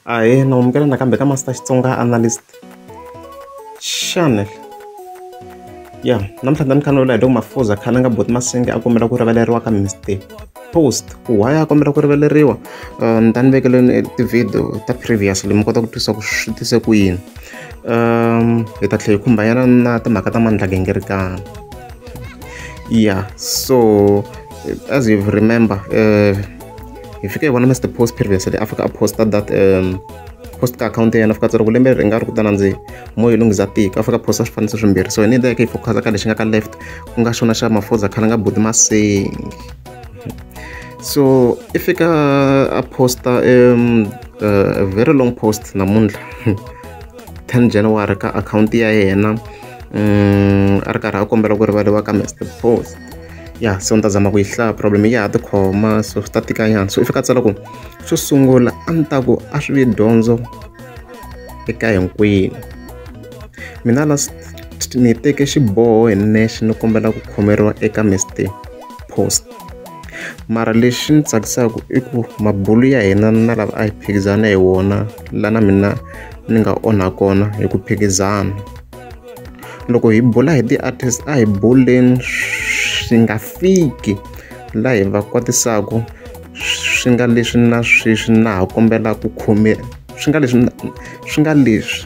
Ahee, na amukela nakambe ka Master Xitsonga Analyst Channel. Ya, namuntlha ni ta ni kha ni vula hi loko Mafoza khale nga Boti Masinge a kombela ku rivaleriwa ka Mr Post. Ku why a kombela ku rivaleriwa? Ni ta ni vekeleni ti-video ta previously mi kota ku twisisa ku swi tise ku yini. Hi ta tlhela hi khumba nyana na timhaka ta Mandla Gingirikani. Yeah, so as you remember, hi fike hi vona Mr Post previously a fika a posta that post ka akhawunti ya yena a fika a tsala ku lembe leri i nga ri ku ta nandziha mo yi lunghisa tiko a fika a posta swifaniso swimbirhi so hi ni hi focus ka lexi nga ka left ku nga xona xa Mafoza khale nga Buti Masingi. So i fika a posta a very long post namuntlha 10 January ka akhawunti ya yena a ri karhi a kombela ku rivariwa ka Mr Post. Ya, so ni ta zama ku yi hlaya, problem ya ha tikhoma so swi ta tika nyana. So i fika a tsala ku xo sungula a ni ta ku a swi vi dyondzo eka hinkwenu, mina last ni teke xiboho hi nexe ni kombela ku khomeriwa eka Mr Post, mara lexi ni tsakisaka i ku mabulu ya hina na lava a hi phikizana hi wona la na mina ni nga onha kona hi ku phikizana. Loko hi bula hi ti-artist a hi buleni swi nga fiki la hi va kwatisaka swi nga leswi na sweswi na ha kombela ku khome swi nga leswi swi nga leswi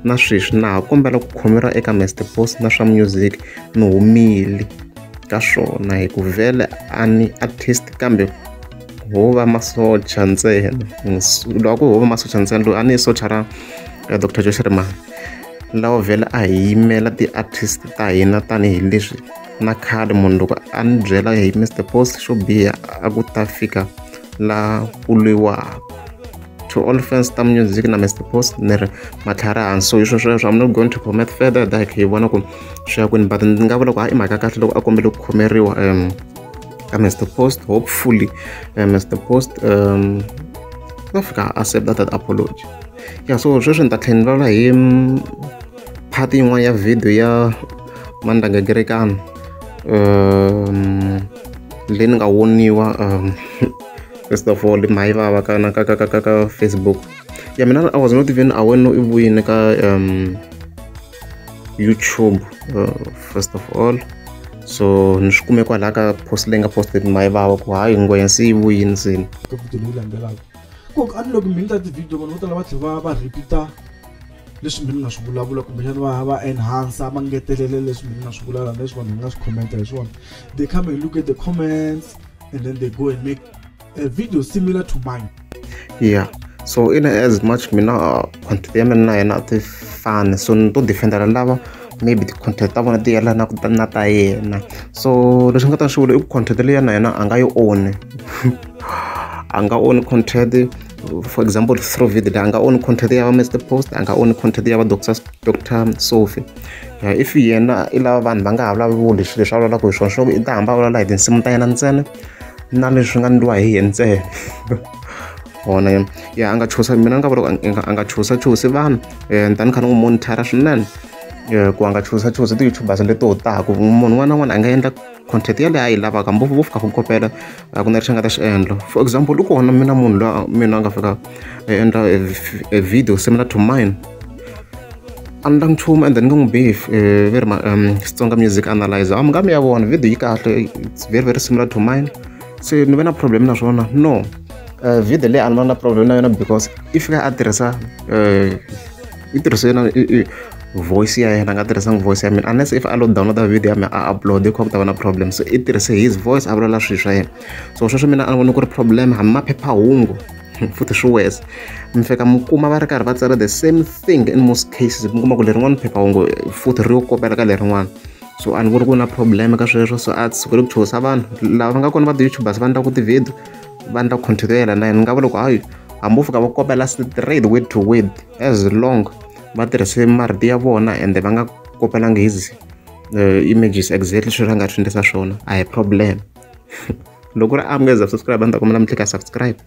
na sweswi na ha kombela ku khomeriwa eka Mr Post na swa music ni humile ka swona hi ku vhele a ni artist kambe ho va masocha ntsena. Loko ku ho va masocha ntsena loyi a ni socha ra Dr Joe Shirimani lawa vhele a hi yimela ti-artist ta hina tanihileswi na khale munhu loko a ni byela hi Mr Post xo biha a ku ta fika la ku lwiwaka. To all fans ta music na Mr Post ni ri matlhari hansi. So hi swo sweswo I'm not going to comment further like hi vona ku swi ya kwini, but ni nga vula ku i mhaka kahle loko a kombele ku khomeriwa ka Mr Post. Hopefully Mr Post ta fika accept that apology. Ya, so sweswi ni ta tlhela ni vulavula hi part yin'wana ya video ya Mandla Gingirikani leyi ni nga voniwa. First of all, mhayi vava ka na ka ka ka ka ka Facebook ya mina I was not even aware no i vuyini ka YouTube first of all. So ni swi kume kwalaya ka post leyi nga posted mhayi vava ku hayi ngwenya se yi vuyini se. Ka video leyi landzelaka ku a ni loko mi endla ti-video vanhu vo tala va tlhela va repeat-a leswi mina nga swi vulavula kumbexana va enhance va ngetelela leswi mina nga swi vulavula na leswi vanhu va nga swi comment-a hi swona. They come and look at the comments and then they go and make a video similar to mine. Yeah, so in as much mina content ya mina na yena a ti fani, so ni to defendera lava maybe ti-content ta vona ti yelana na ta yena. So leswi nga ta swi vula i ku content leyi na yena a nga yi own, a nga own content. For example, through video leyi a nga own content ya va Mr Post, a nga own content ya va Dr Sophie. If yena i lava vanhu va nga ha vulavuli swilo leswi a vulavulaka hi swona, swo i ta hamba a vulavula hi tinsimu ta yena ntsena na leswi nga ndliwa hi yena ntsena wona. Ya, a nga chusa, mina ni nga vula ku a nga chusachusi vanhu. Ni ta ni kha ni n'wi monitor swinene ku a nga chusachusi ti-youtubers leti ho taku. Munhu un'wana na un'wana a nga endla content yaleyo a yi lavaka, hambi vo fika ku kopela a ku na lexi a nga ta xi endla. For example, i kona mina munhu loyi mina a nga fika a endla a video similar to mine, a ni la nchumu and ni nga n'wi beef ve ri Xitsonga Music Analyzer a mi nga mi ya vona video yi kahle, it's very very similar to mine. Se ni ve na problem na swona? No. Video leyi a ni va na problem na yona because i fika a tirhisa i tirhise yena voice ya yena, a nga tirhisanga voice ya mina unless if a lo download video ya mina a upload i kha ku ta va na problem. So i tirhise his voice a vulavula swilo swa yena, so sweswo mina a ni voni ku ri problem. Hambi maphephahungu futhi swi worse, mi fika mi kuma va ri karhi va tsala the same thing in most cases, mi kuma ku lerin'wana phephahungu futhi ri yo kopela ka lerin'wana. So a ni voni ku na problem ka sweswo. So a sukele ku chuhisa vanhu lava va nga kona va ti-youtubers va endlaku ti-video va endla content yo yelana na yena. Ni nga vula ku hayi, hambi wo fika va kopela straight word to word, as long va tirhise marito ya vona ende va nga kopelangi his images exactly sweswi a nga swi endlisa swona, a hi problem. Loko ku ri a mi nge za subscribe, a ni ta kombela mi tlika subscribe.